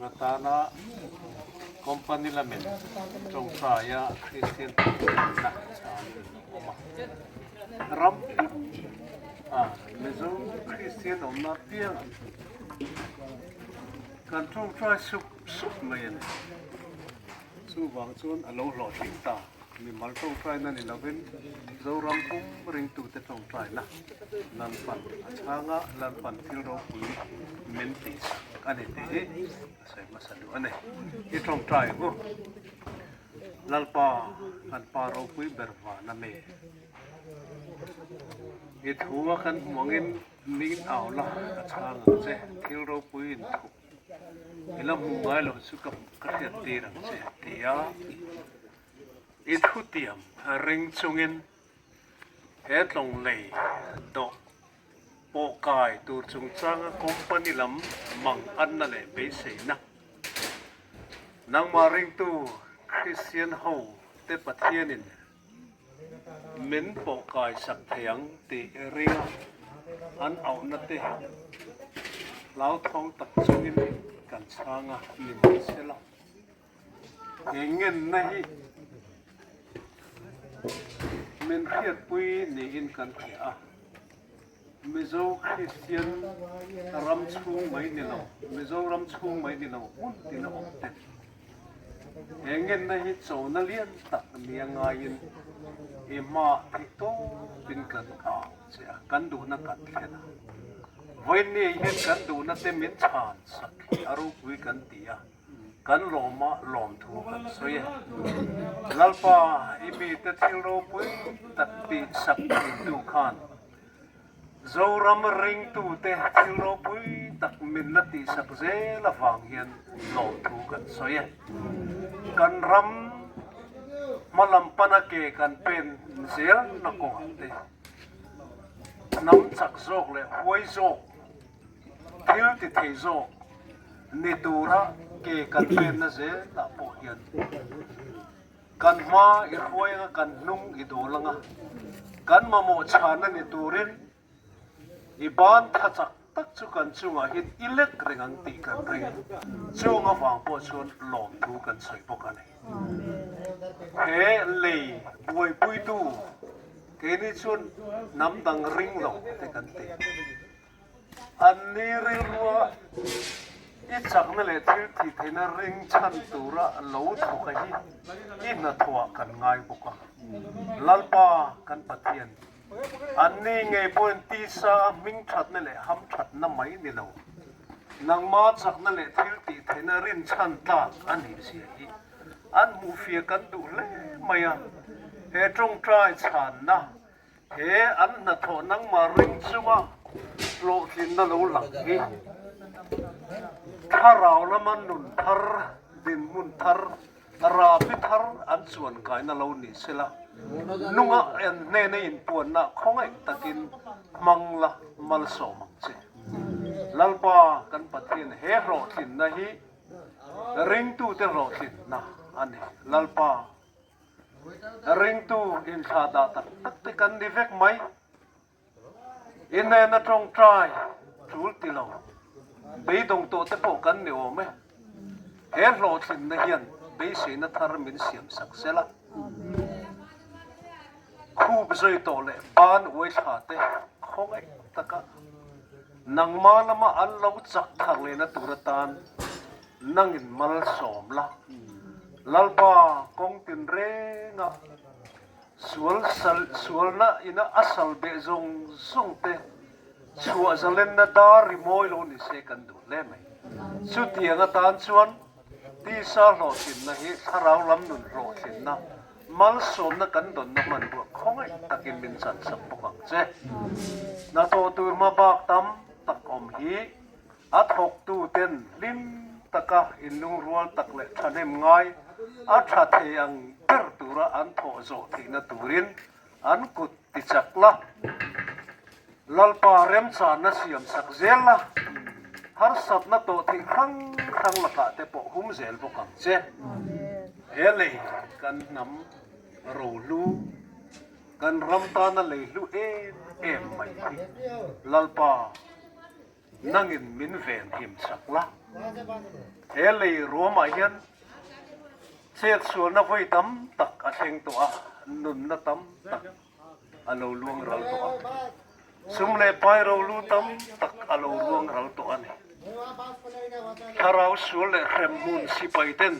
tur atana company lamin tawngtaia Kristian tawngtaina changin a awm a. Ram a Mizo Kristian awmna apiangah kan tawngtai sup sup mai a ni. Chuvang chuan a lo hlawhtling ta. Mimal tawngtaina ni lovin Zoram pum ringtute tawngtaina Lalpan a chhang a, Lalpan thil ropui min tihsak a ni tih hi a sawi hmasa duh a ni. I tawngtai hu Lalpa kan pa ropui ber van a mi. I thu a kan hmuh angin min au la ka chhang ang che, thil ropui inthup I la hmuh ngai loh chu ka ka hriat tir ang che tia i thutiam ring chungin he tlawng lei dawh pawh kai tur chungchanga company lam mang anna leh beiseina nangmah ringtu Kristian ho te Pathianin min pawh kai sak thei ang tih ringa an auhna te hlauthawng tak chungin kan chhang a ni mai sela. He ngenna hi min hriatpui niin kan hria a, Mizo Kristian ram chhung mai ni lo, Mizoram chhung mai ni lo hmun tina awm te. He ngenna hi chona lian tak nia ngaiin i hmaah theih tawpin kan au che a, kan duhna kan thlen a. Vawiinni hian kan duhna te min chhan sak hi a ropui kan ti a, kan lawma lawmthu kan sawi e. Lalpa i mite thil ropui tak tih sak thintu khan Zoram ringtute thil ropui tak min la tihsak zel avang hian lawmthu kan sawi e. Kan ram hmalam pana ke kan pen zel na kawngah te hnam chak zawk leh huai zawk, thil ti thei zawk ni tura ke kan pen na zelah pawh hian Kan hma i hruai anga kan hnung i dawl anga, kan mamawh chhana ni turin i ban tha chak tak chu kan chungah hian i lek reng ang tih kan ring. Chung avang pawh chuan lawmthu kan sawi bawk a ni. He lei buaipuitu keini chuan hnam dang ring lo te kan ti. An ni rilrua i chakna leh thil thih theihna ring chhan tura lo thawk a hi i hnathawhah kan ngai bawk a. Lalpa kan Pathian, an ni ngei pawhin tisa a hming thatna leh ham thatna mai ni lo, nangma chakna leh thil tih theihna rin chhan tlak a nih zia hi an hmuhfiah kan duh hle mai a. He tawngtai chhanna He an hnathawh nangmah ring chunga hlawhtlinna lo lang hi thlarau lama nun thar, dinhmun thar, rabi thar an chuan kaina lo ni sela, nunga en hnena inpuanna khawngaih takin hmang la malsawm ang che. Lalpa kan Pathian he hlawhtlinna hi ringtute hlawhtlinna a ni. Lalpa. Ringtu inthlah dah tak tak te kan ni vek mai. I hnena tawngtai tul ti lo, beidawng tawh te pawh kan ni awm e. He hlawhtlinna hian beiseina thar min siam sak sel a. Khup zui tawh leh ban uai thla te khawngaih taka nangma lama an lo chak thar lehna tur atan Nangin malsawm la, Lalpa kawng tinrenga sual sal sualna ina a sal beh zawng zawng te chhuah zalenna dar ri mawi lo ni se kan duh hle mai. Chutiang atan chuan tisa hlawhtlinna hi thlarau lam nun hlawhtlinna, malsawmna kan dawnna hmanrua khawngaih takin min chansak bawk ang che. Hnathawh tur hma bak tam tak awm hi A thawktuten hlim taka inlungrual tak leh thahnem ngai a tha thei ang ber tura an thawh zawh theihna turin an kut ti chak la, Lalpa remchanna siam sak zel la, harsatna tawh theih hrang hrang lakah te pawh hum zel bawk ang che. He lei kan hnam rohlu, kan ram tana lei hlu em em mai hi Lalpa. Nangin min ven him sak la. He lei ruamah hian chetsualna vawi tam tak a thleng tawh a, nunna tam tak a lo luang ral tawh a. Sum leh pai rolu tam tak a lo ruang ral tawh a ni. Thlarau sual leh hremhmun sipai ten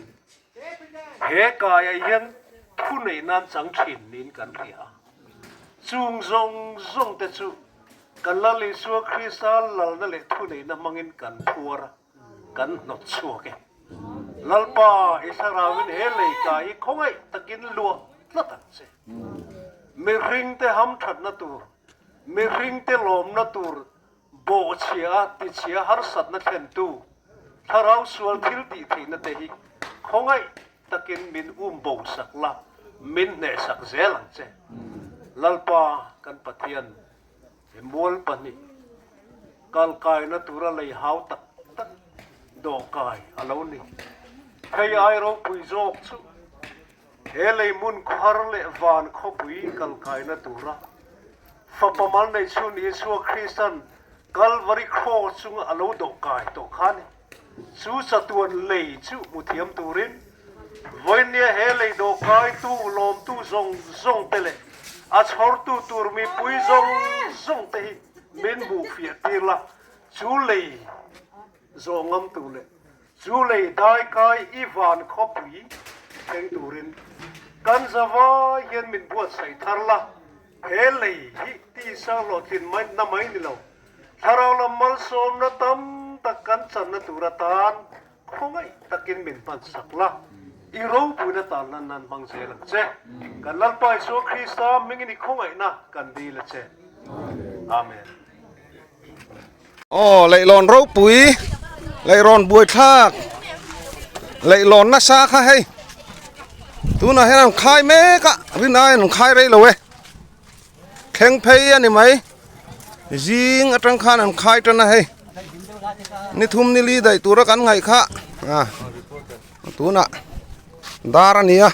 he kaiah hian thuneih nan chang thin niin kan hria a. Chung zawng zawng te chu kan Lal Isua Krista lalna leh thuneihna hmangin kan phuar a, kan hnawt chhuak e. Lalpa, i thlarauin he leika hi khawngaih takin luah tlat ang che. Mihringte hamthatna tur, mihringte lawmna tur bawhchhia a tichhia harsatna thlentu thlarau sual thil tih theihna te hi khawngaih takin min um bo sak la, min hneh sak zel ang che. Lalpa kan Pathian, he mual pahnih kalkaina tura lei hau tak tak dawhkai a lo ni. Hei ai ropui zawk chu He lei hmun khawhar leh van khawpui kalkaina tura Fapa mal nei chhun Isua Kristan Kalvari Kraws chunga a lo dawhkai tawh kha a ni. Chu chatuan lei chu hmu thiam turin vawinia he lei dawhkaitu lawmtu zawng zawng te leh a chhawrtu tur mipui zawng zawng te hi min hmuh fiah tir la, chu lei zawh ngam tur leh Chu lei daikai i van khawpui thleng turin kan zavai hian min buatsaih thar la, he lei hi tisa hlawhtlin mai na mai ni lo, thlarau lam malsawmna tam tak kan channa tur atan khawngaih takin min hmansak la, i ropuina tan lan nan hmang zel ang che. Kan Lalpa Isua Krista hmingin i khawngaihna kan dil a che. Amen. Aw leihlawn ropui leihlawn buaithlak leihlawn nasa kha hei tunah hian an khai mek a rin aiin an khai rei lo e thleng phei a ni mai zing atang khan an khai tan a hei ni thum ni li daih tura kan ngaih kha a tunah dar a ni a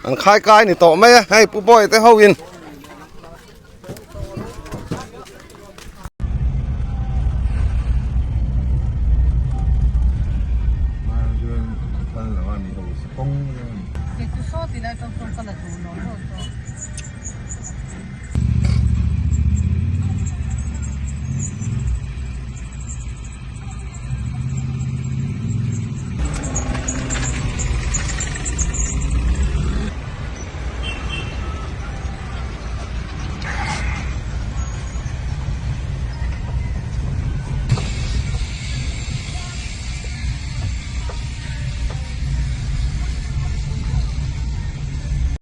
an khai kai ni tawh mai a hei pu bawi te ho in.